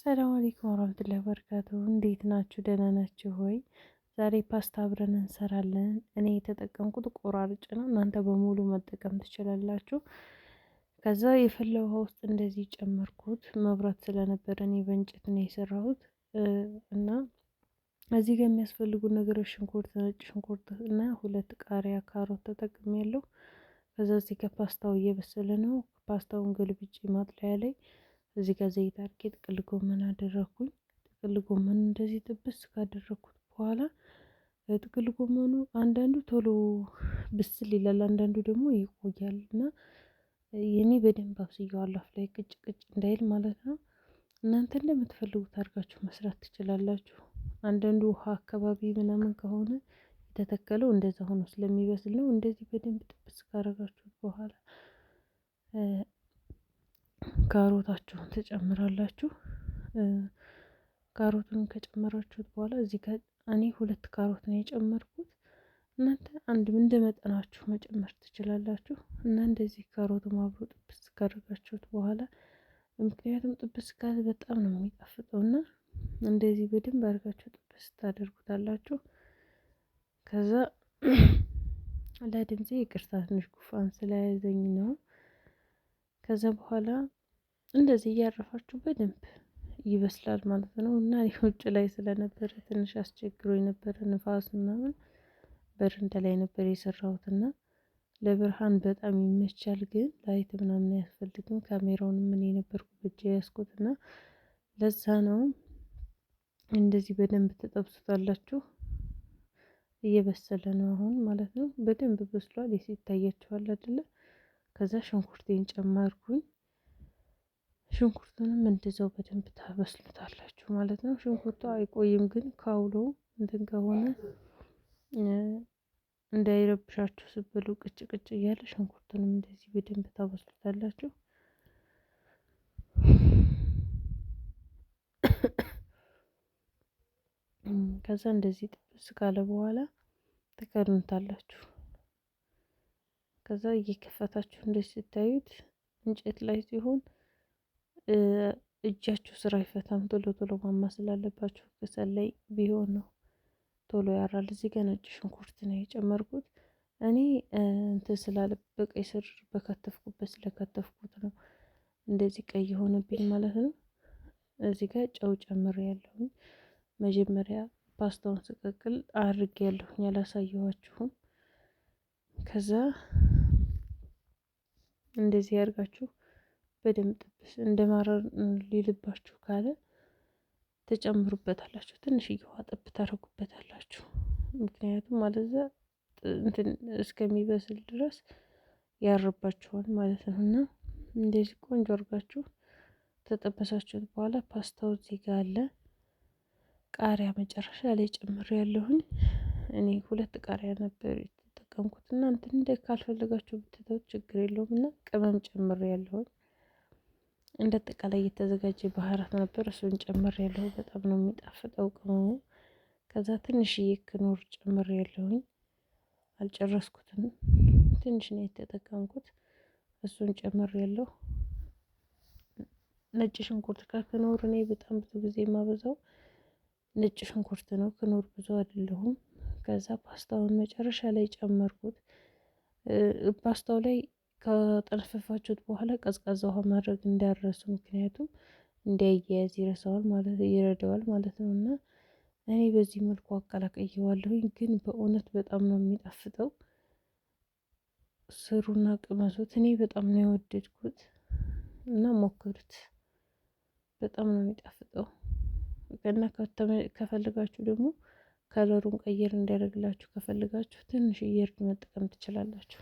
ሰላም አለይኩም ወራህመቱላሂ ወበረካቱ። እንዴት ናችሁ? ደህና ናችሁ ሆይ? ዛሬ ፓስታ አብረን እንሰራለን። እኔ የተጠቀምኩት ቆራርጭ ነው። እናንተ በሙሉ መጠቀም ትችላላችሁ። ከዛ የፈላ ውሃ ውስጥ እንደዚህ ጨመርኩት። መብራት ስለነበረ እኔ በእንጨት ነው የሰራሁት እና እዚህ ጋር የሚያስፈልጉ ነገሮች ሽንኩርት፣ ነጭ ሽንኩርት እና ሁለት ቃሪያ፣ ካሮት ተጠቅሜያለሁ። ከዛ እዚህ ጋር ፓስታው እየበሰለ ነው። ፓስታውን ገልብጬ ማጥለያ ላይ እዚህ ጋር ዘይት አድርጌ ጥቅል ጎመን አደረኩኝ። ጥቅል ጎመን እንደዚህ ጥብስ ካደረኩት በኋላ ጥቅል ጎመኑ አንዳንዱ ቶሎ ብስል ይላል፣ አንዳንዱ ደግሞ ይቆያል እና የኔ በደንብ አብስየዋለሁ አፍ ላይ ቅጭ ቅጭ እንዳይል ማለት ነው። እናንተ እንደምትፈልጉት አድርጋችሁ መስራት ትችላላችሁ። አንዳንዱ ውሃ አካባቢ ምናምን ከሆነ የተተከለው እንደዛ ሆኖ ስለሚበስል ነው። እንደዚህ በደንብ ጥብስ ካደረጋችሁት በኋላ ካሮታችሁን ትጨምራላችሁ። ካሮቱን ከጨመራችሁት በኋላ እዚህ ጋር እኔ ሁለት ካሮት ነው የጨመርኩት። እናንተ አንድ እንደ መጠናችሁ መጨመር ትችላላችሁ። እና እንደዚህ ካሮቱን አብሮ ጥብስ ካደረጋችሁት በኋላ ምክንያቱም ጥብስ ካለ በጣም ነው የሚጣፍጠው እና እንደዚህ በደንብ አድርጋችሁ ጥብስ ታደርጉታላችሁ። ከዛ ለድምፄ ይቅርታ ትንሽ ጉንፋን ስለያዘኝ ነው። ከዛ በኋላ እንደዚህ እያረፋችሁ በደንብ ይበስላል ማለት ነው። እና ውጭ ላይ ስለነበረ ትንሽ አስቸግሮ የነበረ ንፋስ ምናምን በረንዳ ላይ ነበር የሰራሁት እና ለብርሃን በጣም ይመቻል፣ ግን light ምናምን አያስፈልግም። ካሜራውንም እኔ ነበርኩ በእጄ ያዝኩት እና ለዛ ነው። እንደዚህ በደንብ ትጠብሱታላችሁ። እየበሰለ ነው አሁን ማለት ነው። በደንብ በስሏል። ይታያችኋል አይደለ? ከዛ ሽንኩርቴን ጨመርኩኝ። ሽንኩርቱንም እንደዛው በደንብ ታበስሉታላችሁ ማለት ነው። ሽንኩርቱ አይቆይም ግን ካውሎ እንትን ከሆነ እንዳይረብሻችሁ ስበሉ ቅጭ ቅጭ እያለ ሽንኩርቱንም እንደዚህ በደንብ ታበስሉታላችሁ። ከዛ እንደዚህ ጥብስ ካለ በኋላ ትከድኑታላችሁ። ከዛ እየከፈታችሁ እንደዚህ ስታዩት እንጨት ላይ ሲሆን እጃችሁ ስራ አይፈታም። ቶሎ ቶሎ ማማሰል አለባችሁ። ከሰል ላይ ቢሆን ነው ቶሎ ያራል። እዚህ ጋር ነጭ ሽንኩርት ነው የጨመርኩት እኔ እንትን ስላለ በቀይ ስር በከተፍኩበት ስለከተፍኩት ነው እንደዚህ ቀይ የሆነብኝ ማለት ነው። እዚህ ጋር ጨው ጨምሬ ያለሁኝ መጀመሪያ ፓስታውን ስቀቅል አድርጌ ያለሁኝ አላሳየኋችሁም። ከዛ እንደዚህ ያርጋችሁ በደንብ ጥብስ እንደማረር ሊልባችሁ ካለ ተጨምሩበታላችሁ። ትንሽዬ ውሃ ጠብ ታደርጉበታላችሁ። ምክንያቱም አለዛ እንትን እስከሚበስል ድረስ ያርባችኋል ማለት ነው። እና እንደዚህ ቆንጆ አድርጋችሁ ተጠበሳችሁት በኋላ ፓስታው እዚህ ጋር አለ። ቃሪያ መጨረሻ ላይ ጨምሬ ያለሁኝ እኔ ሁለት ቃሪያ ነበር የተጠቀምኩት። እናንተ እንደ ካልፈለጋችሁ ብትተውት ችግር የለውም። እና ቅመም ጨምሬ ያለሁኝ እንደ አጠቃላይ የተዘጋጀ ባህራት ነበር። እሱን ጨምሬ ያለሁ በጣም ነው የሚጣፍጠው ቅመሙ። ከዛ ትንሽዬ ክኖር ጨምሬ ያለሁኝ አልጨረስኩትም፣ ትንሽ ነው የተጠቀምኩት። እሱን ጨምሬ ያለሁ። ነጭ ሽንኩርት ከክኖር እኔ በጣም ብዙ ጊዜ የማበዛው ነጭ ሽንኩርት ነው። ክኖር ብዙ አይደለሁም። ከዛ ፓስታውን መጨረሻ ላይ ጨመርኩት። ፓስታው ላይ ከጠነፈፋችሁት በኋላ ቀዝቃዛ ውሃ ማድረግ እንዳረሱ፣ ምክንያቱም እንዳያያዝ ይረሳዋል ማለት ይረዳዋል ማለት ነው። እና እኔ በዚህ መልኩ አቀላቅየዋለሁኝ፣ ግን በእውነት በጣም ነው የሚጣፍጠው። ስሩና ቅመሱት። እኔ በጣም ነው የወደድኩት እና ሞክሩት። በጣም ነው የሚጣፍጠው። እና ከፈልጋችሁ ደግሞ ከለሩን ቀየር እንዲያደርግላችሁ ከፈልጋችሁ ትንሽ እርድ መጠቀም ትችላላችሁ።